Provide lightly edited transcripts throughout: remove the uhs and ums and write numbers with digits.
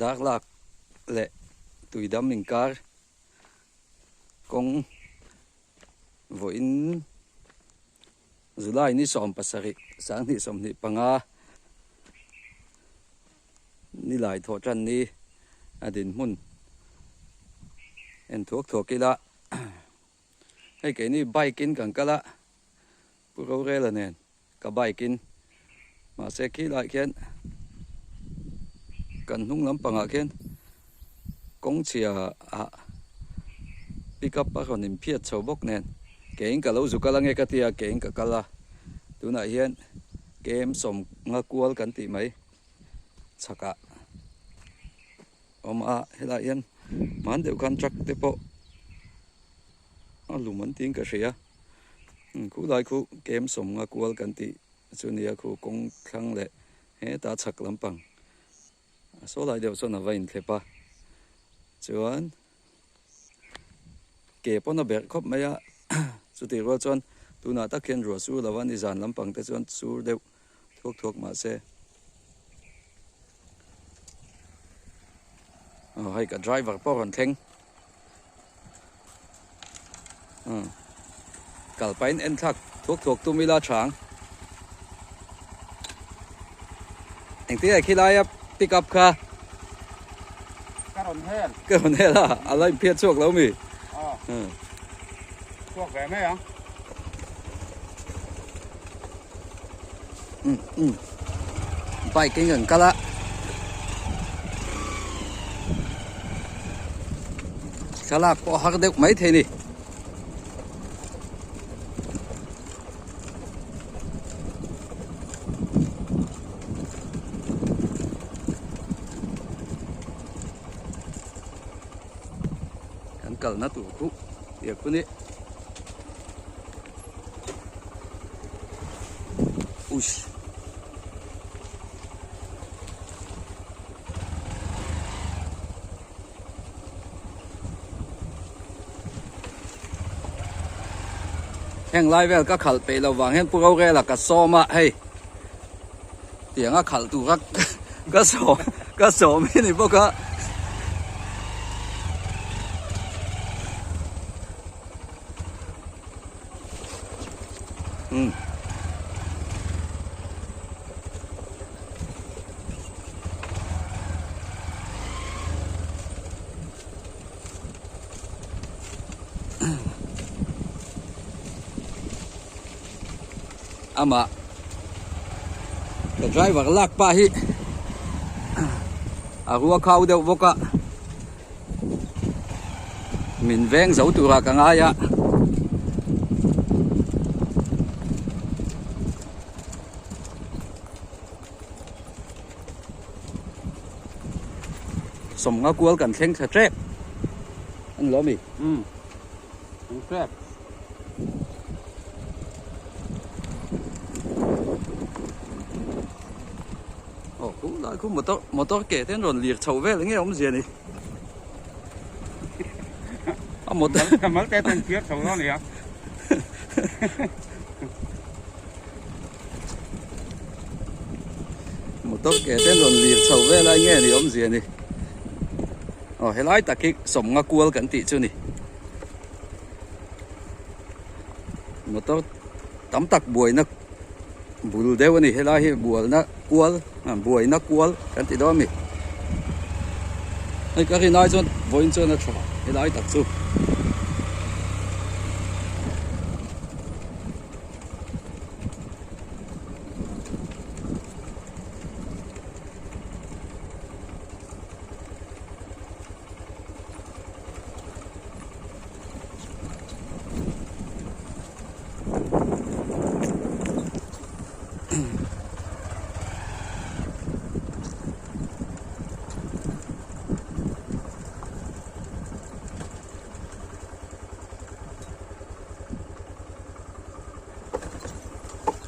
Darlak leh Tuidam inkar kawng vawiin July ni 17 2025 nilai thawh tan ni a dinhmun en thuak thuak ila hei keini bike in kan kal a Pu Rorela nen ka bike in mahse khilaiah khian kan hnung lampangah khian kawng chhia ah pick up a rawn inphiat chho bawk nen keiin ka lo zu kal ange ka ti a keiin ka kal a tunah hian kem sawmnga kual kan tih mai chhakah awm a helaiah hian hman deuh khan truck te pawh a lum an tiin ka hria khulai khu kem sawmnga kual kan tih chu nia khu kawng thlang leh hetah chhak lampang a saw lai deuh chuan a va inthlep a chuan ke pawn a berh khawp mai a chutih rual chuan tunah tak hian ruah sur lo a nizan lampang te chuan sur deuh thuak thuak mahse aw hei ka driver pawh a rawn thleng umm kal pahin en thlak thuak thuak tum ila chhang engtin nge khilaia pick up kha ka rawn hel ka rawn hel a a la inphiat chhuak lo mi aw chhuak ve mai ang Bike in kan kal a thlalak pawh a har deuh mai thei a ni. Kan kalna tur khu tia khu ni. Uish. Heng lai vel ka khalh peih lo vang hian Pu Rorela ka sawm a hei tiang a khalh tur a ka sawm ka sawm hi ni bawk a. Umm. Amah ka driver lak pah hi a rua khau deuh bawk a. Min veng zo turah ka ngai a. Sawmnga kual kan thleng thla tep a ni lo mi? Umm thleng tep. Aw khu lai khu motor motor ke te an rawn lir chho vel enge awmzia ni a motor mal te ten thiar chho dawn nia motor ke te an rawn lir chho vel a enge ni awmzia ni aw helai tak hi sawmnga kual kan tih chu ni motor tam tak buaina bul deuh a ni helai hi bualna kual buaina kual kan ti dawn a ni hei ka rin ai chuan vawiin chuan a tha helai tak chu.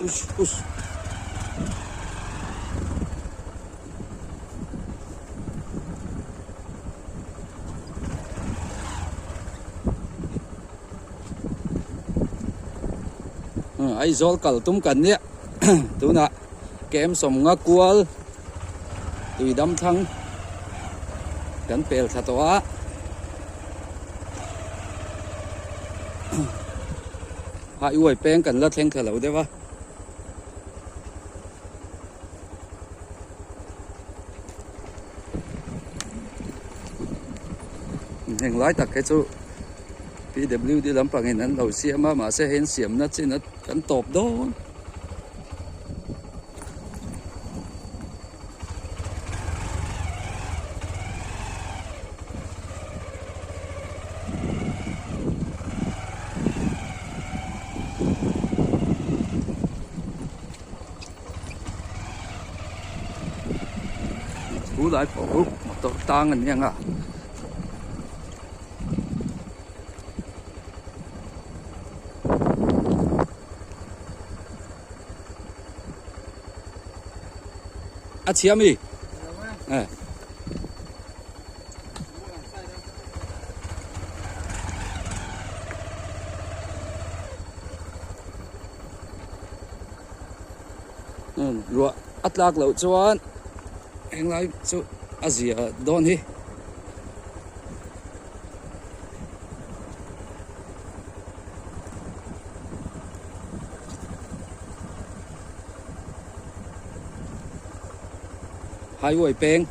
Ush ush. Aizawl kal tum kan nia tunah kem sawmnga kual tui dam thlang. Kan pel thla tawh a. Highway peng kan la thleng thla lo deuh a. Heng lai tak hi chu PWD lampangin an lo siam a mahse hei an siamna chin a kan tawp dawn. Chu lai pawh chu motor tang a ni ang a. A chhia mi? Eh. Ruah a tlak loh chuan henglai chu a zia dawn hi. Highway peng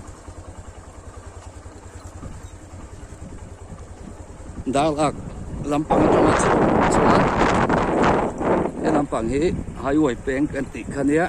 Darlak lampang atanga chho chuan he lampang hi highway peng kan tih kha nia.